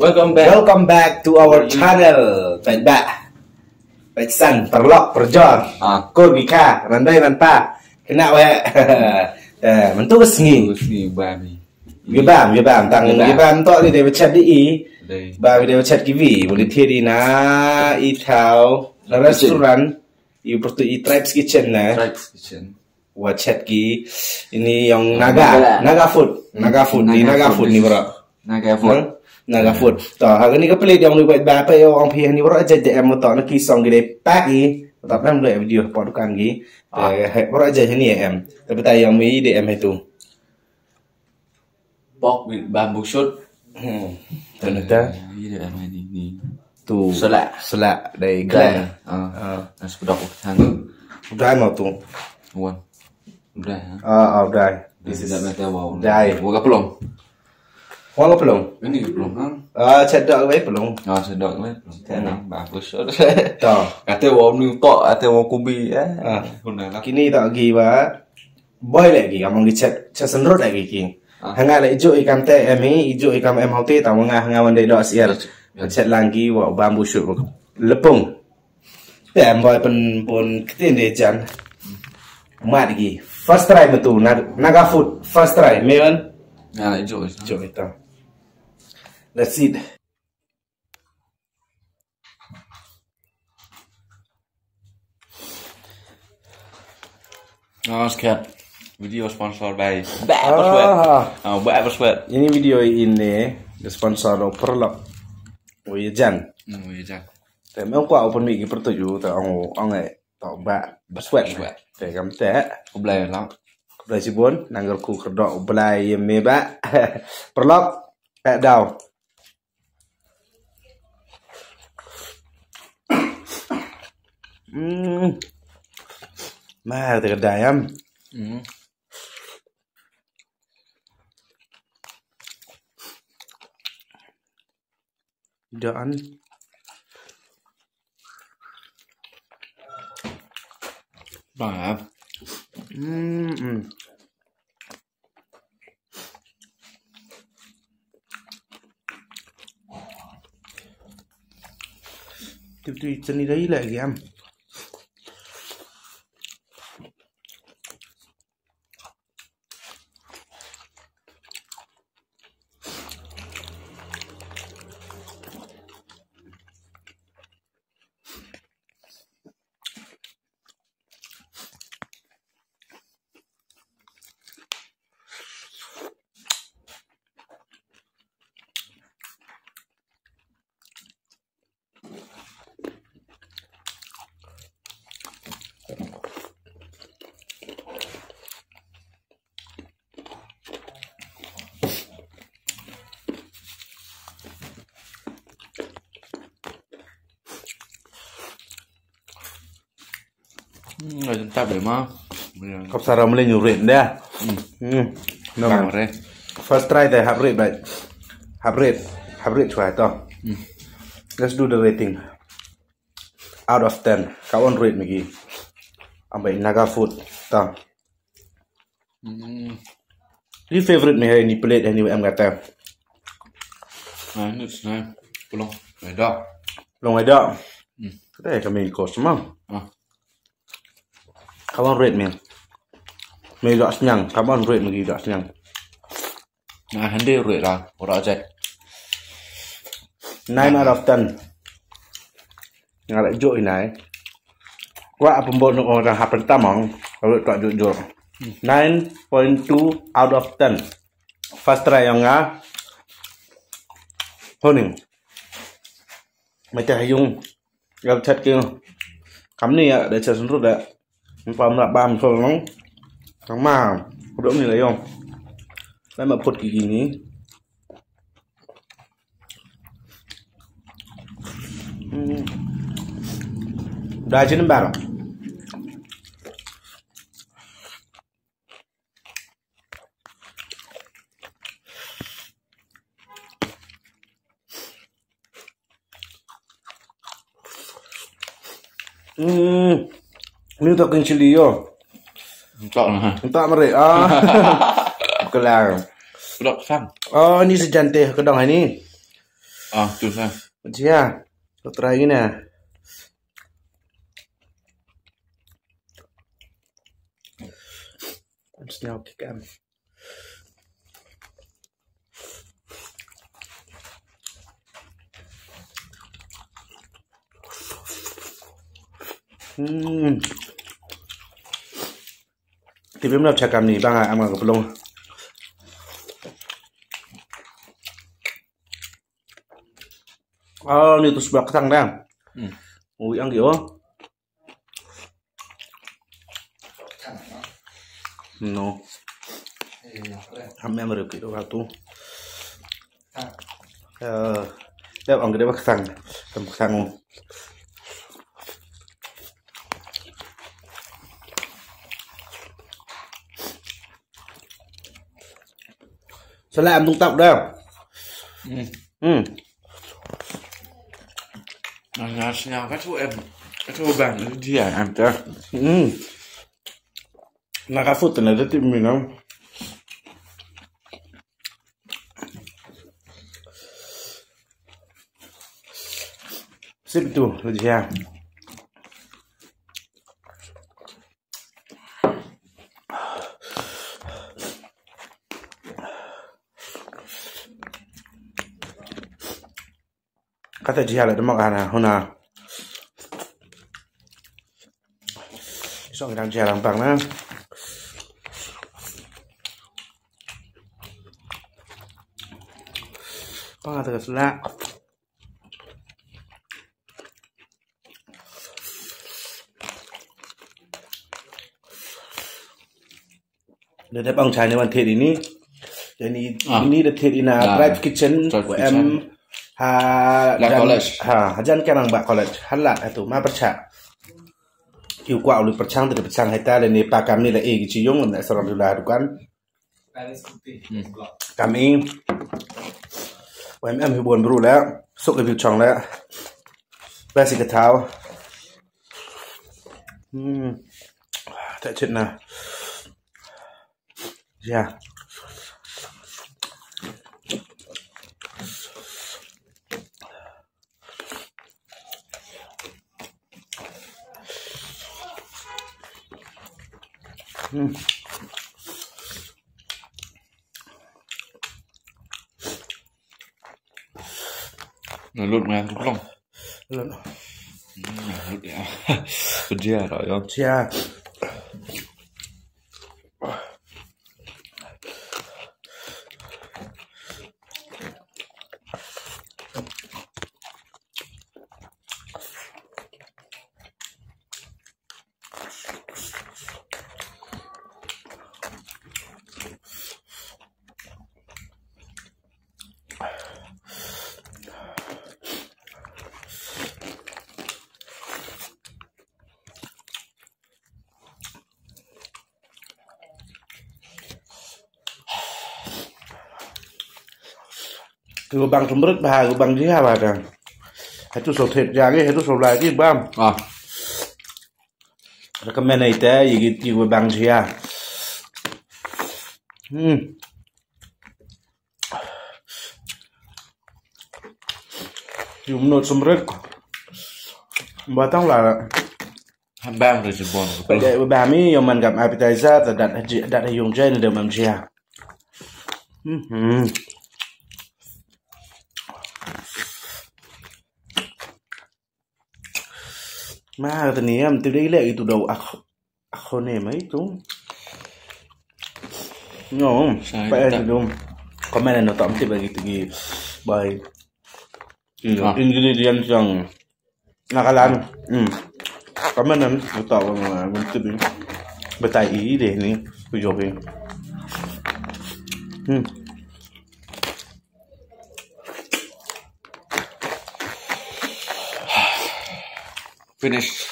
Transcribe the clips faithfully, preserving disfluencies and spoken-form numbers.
Welcome back. Welcome back to our channel. Peit ba. Peit san, paralok, parajor. Ah. Kur, ki kha, ranbai, ranpa. Kena weh. Eh, mynta ka sngi. Ka sngi ba ni. Ki bam, ki bam, tang ki bam to ni dei ba chat di i. Dei. Ba dei ba chat ki vi, boleh thiri na i thau, na restaurant. I pertu i Tribes Kitchen na. Tribes Kitchen. Wa chat ki ini yang Naga, Naga. Naga food, Naga food ni, Naga food ni bro. Naga food. Hmm? Naga food. To, ha kani ka plate yang ni ba ba pa yo ong phi ni bro aja de em to na ki song ki dei pack i. To pang dei video pot dukan ki. Eh, bro aja ni em. Tapi ta yang mi de em itu. Pork with bamboo shoot. Hmm. Ternyata. Ini dia em ini. Tu. Selak. Selak dari Glen. Ah. Ah. Nasi pedok sana. Udah mau tu. Wan. Udah. Ah, ah, udah. This is dah mata wow. Dai. Buka pelong. Wang pelong. Ini pelong kan? Ah, cedok wei pelong. Ah, cedok wei pelong. Tenang, bagus. Tau. Kata wow ni kok, kata wow kubi eh. Ah. Guna lah. Kini tak lagi ba. Boy lagi among ki chat chat senrut lagi ki. Ah. Hanga le ijuk ikam te em i ijuk ikam em hote ta nga hanga wan dei dok siar. Chat lagi wa bamboo shoot wa lepung. Te em boy pen pun ketin de jan. Mat gi. First try betul. Naga food. First try. Mewan. Ya, ijuk. Ijuk itu. Let's eat. Oh, skat. Video sponsor by Bah Perswet. Ah. Oh, Bah Perswet. Ini video ini sponsor do perlok. Oh, ya jan. Hmm, oh, ya jan. Te mem kwa open mi ki pertuju ta ong ong eh to ba ba sweat. Sweat. Te kam te. Kublai lang. Kublai sibun nanggal ku kerdok kublai ye me ba. Perlok eh daw. Hmm. Ma te kedai am. Hmm. Daan. Ba. Hmm. Hmm. Tu tu seni dah hilang lagi am. Hmm, ngai tap deh ma. Kap sara mele nyurit deh. Hmm. Hmm. No, man. First try deh, hap rit, baik. Hap rit, hap rit chwa to. Hmm. Let's do the rating. Out of ten. Ka on rate magi. Ambai Naga food. Ta. Hmm. Ni favorite me hai ni plate hai ni em kata. Nah, ini senang. Pelong. Ada. Pelong ada. Hmm. Kata ka main course ma. Ah. Ka on rate me. Me dak senyang. Ka on rate magi dak senyang. Nah, hynrei ruh ïa u Rajat. Nine out of ten. Nga la juk ïa nai. Kwah pynbun orang hap pyntamong, ruh tak jujur. Nine point two out of ten. First try ïong nga. Honing. Mata ha ïung. Ïa chat ki. Kam ni ïa da chat sendru da. Pam la bam sol nong. Tang ma. Kudok ni la ïong. Lai ma put ki kini. Hmm. Da jin bar. Hmm. Ni tak kin chili yo. Entok nah. Entok mari ah. Kelang. Lok sang. Oh, ni sejante kedong ini. Ah, tu sa. Jia. Ko try ïa kine. Sngew kikan. Hmm. Tip ym lap cha kam ni ba nga am nga ka plung. Oh, ni tu sbak tang dang. Hmm. Ui ang yo. No. Ham memory ki tu tu. Eh, dep ang dep sang. Tem sang. Sala am tung tap dah. Hmm. Hmm. Nga sngew ka tu em. Ka tu bang dia am ta. Hmm. Na ka food na da tip mi na. Sip tu, lo jia. Kata jia la demak ana huna. Song dang jia lang pang na. Pang ata ka sla. Da dep ong chai ne wan thied ini. Ini, ah, ini da thied ina, ah, Tribe Kitchen, Tribe Kitchen. Em, ha, la jan, college. Ha, hajan ka nang ba college. Halat atu, ma percha. Kiu kwa ulu perchang, da perchang hai ta, da ni pa kam ni da e ki chi yung, na sarong la dukan. Hmm. Kam i. Wa em em hi bon bru la. Suk e bi chong la. Basi ka tau. Hmm. Ta chit na. Ya. Hmm. Na lut nga tu klong. Lut. Hmm, na lut ya. Pedia dah ya. Sia. Ki bang sumrut ba, ki bang jia ba ta. Hatu so thet jagi, hatu so lai ki bam. Ah. Recommend ai te, yi ki, yi ki bang jia. Hmm. Yu mnut sumrut. Batang la. Bam ri jibon. Ba dei ba mi yo man gam appetizer ta dat haji, dat ha yung jai ni da mam jia. Hmm. Ma ta ni am tu dei le itu dau ak. Ako ne mai tu. No, pa eh tu. Comment no tam ti bagi tigi. Bye. Ingredient yang Nagaland. Hmm. Comment no tam ti bagi. Betai i deh ni. Ku jogi. Hmm. Finish.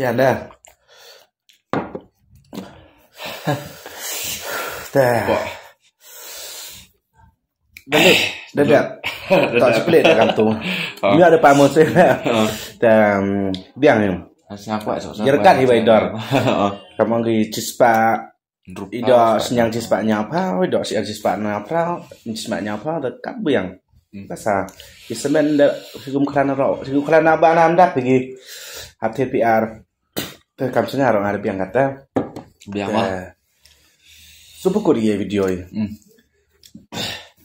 Yan da. Te. Wah. Dah dek, dah dek. Tak split dah kam tu. Ni ada pamu sih. Te biang ni. Siapa esok? Jerkat hi bai dor. Kamu ngi cispa. Ido sinyang cispa nyapa, ido sinyang cispa nyapa, cispa nyapa, dah kap biang. Pasa. Isemen dah sikum kerana rau, sikum kerana ba nam dah pergi. Hati P R. Te kam sngewthuh nga da biang kata. Biang. Te. Mah. Suba kut ïa video ïa. Hmm.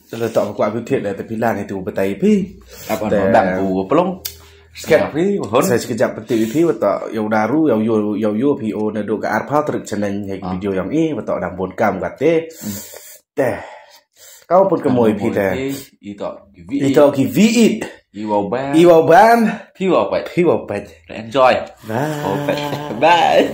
Te la tok kwah biang thied da te phi lah ngi tu batai phi. Apa te bang ku pelong. Sket phi hon. Sa sekejap pynthut ïa phi, wa tok ïa u daru, ïa u ïa u ïa u ïa phi o na duk ka arphew tarik Chennai ïa video ïa i, wa tok dang bun kam kata. Hmm. Te. Kau pun kemoi phi te. Ito ki vi. Ito ki vi. Iwa ban. Iwa ban. Piwa pet. Piwa pet. Enjoy. Bye. Bye.